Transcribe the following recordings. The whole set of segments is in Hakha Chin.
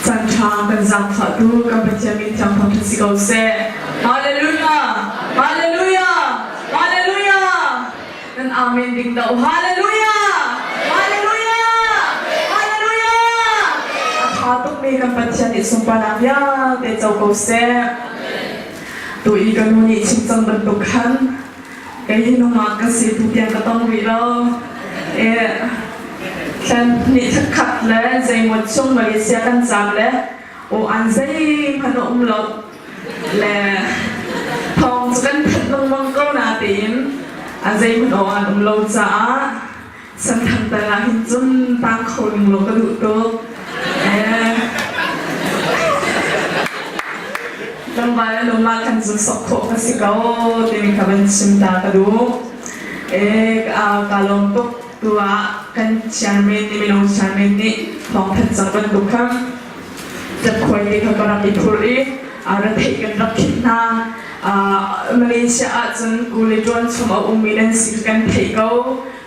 Chan ṭha kan zaangfahtu kan Pathian min thiang thangṭhat si ko seh. Hallelujah! Hallelujah! Hallelujah! Nan amen ding do. Hallelujah! Hallelujah! Hallelujah! A ṭha tukmi kan Pathian nih sunparnak vialte co ko seh. Tu i ka nu nih chim cang bantuk khan kei hi nungak ka si tu tiang ka tong rih lo. Eh, thlan nih khat le zeimaw chung Malaysia kan caam le aw an zeihmanh a um lo le thawng cu kan thanh lengmang ko natein a zeihmanh aw an um lo caah santhang tal ah hin cun tang kho ning law ka duh tuk. Eh, tlangval an um ah khan cun sok khawh ka si ko timi kha van chim ta ka duh. Eh, ka lawm tuk tu ah kan chairman nih mino chairman nih thawngthanh cang bantuk khan catkhuai te kha ka rak i phurh i retheih kan rak khinh hna. Malaysia ahcun kuli ṭuan chung a ummi nan si kan theih ko.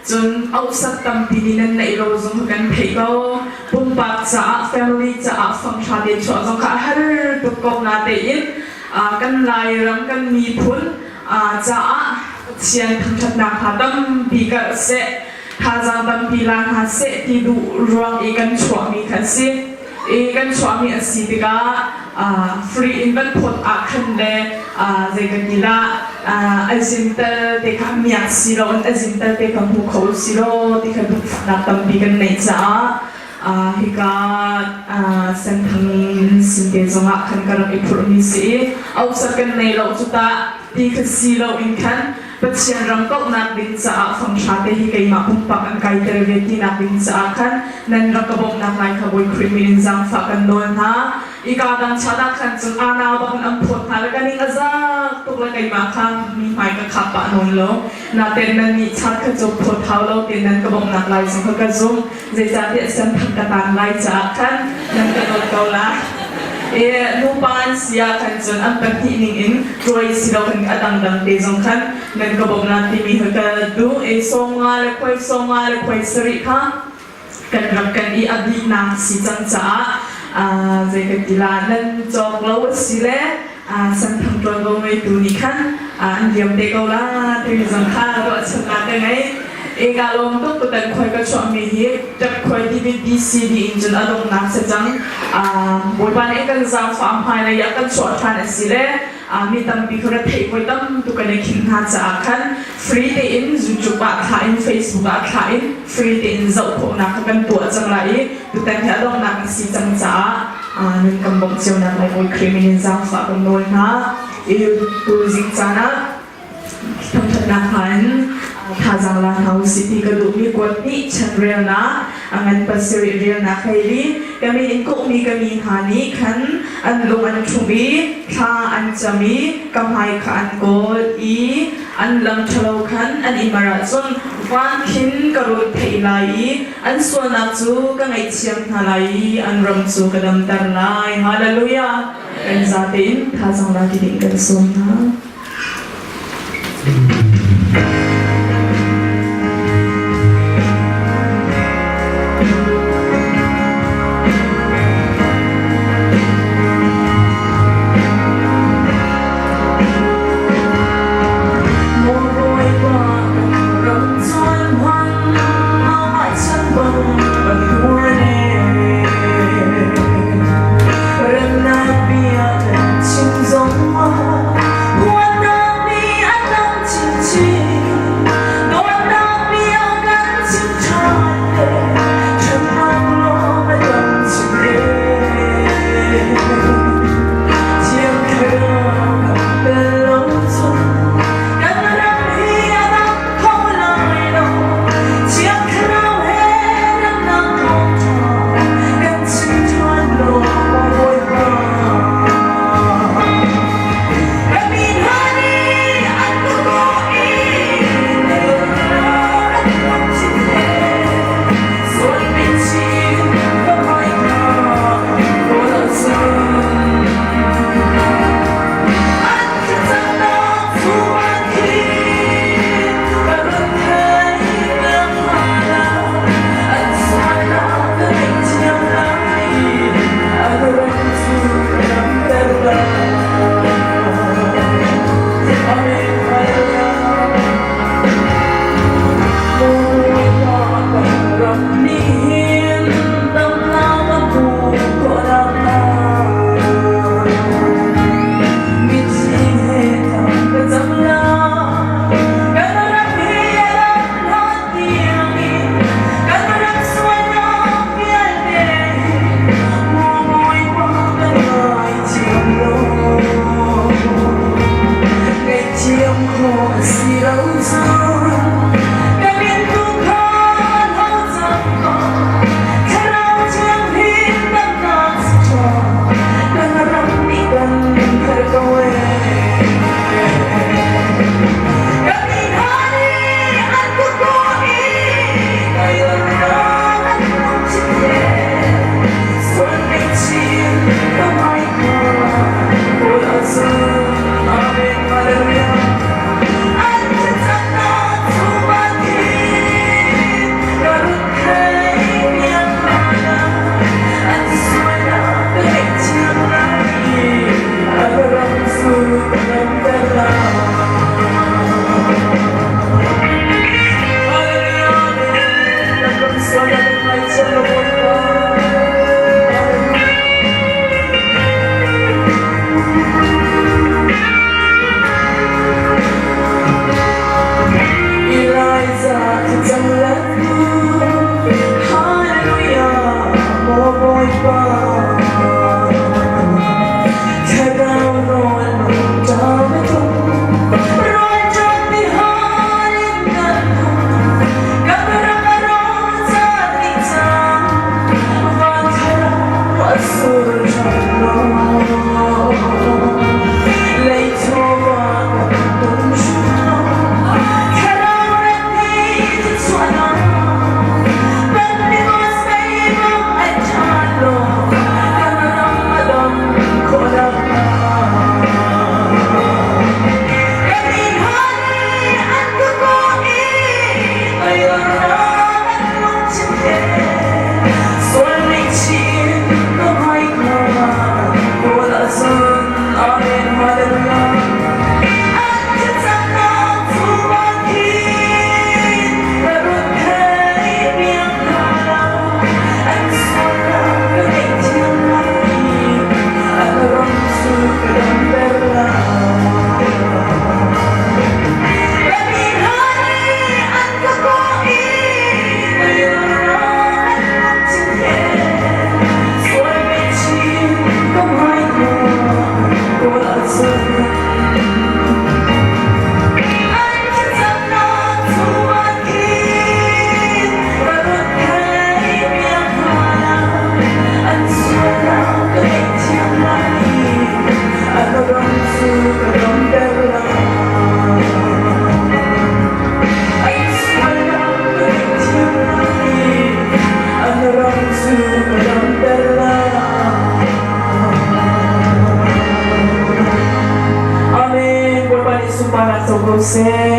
Cun auhsak tampi nih nan neih lo zong kan theih ko. Pumpak caah, family caah fanghra te chuah zong kha a har tuk ko natein kan Lairam kan miphun caah Pathian thangṭhatnak hna tampi karh seh, thazaang tampi la hna seh ti duh ruang i kan chuahmi kha a si. I kan chuahmi a si tikah free in kan phawt ah khan le zei kan ti lah a zin tal te kha miak si lo in a zin tal te kha hmu kho si law ti kha duhfaknak tampi kan neih caah hika senthang sin te zongah khan ka rak i phurhmi si i ausak kan nei lo cu tah ti kha si lo in khan Pathian ram kauhnak ding caah fanghra te hi keimah pumpak an kaiter ve tinak ding caah khan nan rak ka bawmhnak lai kha Bawi Khrih min in zaangfah kan nawl hna. Ika dang chan ah khan cun ana bak in an phawt hna le ka ning a zak tuk le keimah kha mi hmai ka khap pah nawn lo. Natein nan nih chan kha cu phawt hau lo tein nan ka bawmhnak lai zong kha ka zumh. Zeicahtiah senthang ka tan lai caah khan nan ka dawt ko lai. E, nupa an si ah khan cun an pahnih ning in tuai si lo khan a dangdang te zong khan nan ka bawmh lan timi hi ka duh. E, sawm nga le khuai sawm nga le khuai sarih kha kan rak kan i a biknak si cang caah zei kan ti la nan cawk lo a si le santhang ṭuanvo ngeitu nih khan an liam te ko la timi zong kha ruahchannak ka ngei. Eka lawm tuk tutan khuai ka chuahmi hi ṭap khuai DVD CD in cun a donghnak si cang. Bawipa nih kan zaangfah hmailei ah kan chuah ṭhan a si le mi tampi kha retheih voi tam tuk kan i khinh hna caah khan free tein YouTube ah thlah in Facebook ah thlah in free tein zoh khawhnak kha kan tuah cang lai i tutan hi a donghnak a si cang caah nan kan bawmh cionak lai Bawi Khrih min in zaangfah kan nawl hna. I tu zing caan ah thangṭhatnak hna in thazaang la hna usih ti ka duhmi kuat nih chanrelnak a ngan pasarih relnak hei li ka min in kawhmi ka mi hna nih khan an lung an ṭhumh i thla an cam i ka hmai kha an kawl i an lam ṭhalo khan an i mar ahcun van khin ka run theih lai i an sualnak cu ka ngaihthiam hna lai i an ram cu ka damter lai. Hallelujah! Kan zatein thazaang la ti ding kan sawm hna. Amen. Bawipa nih sunparnak co ko seh.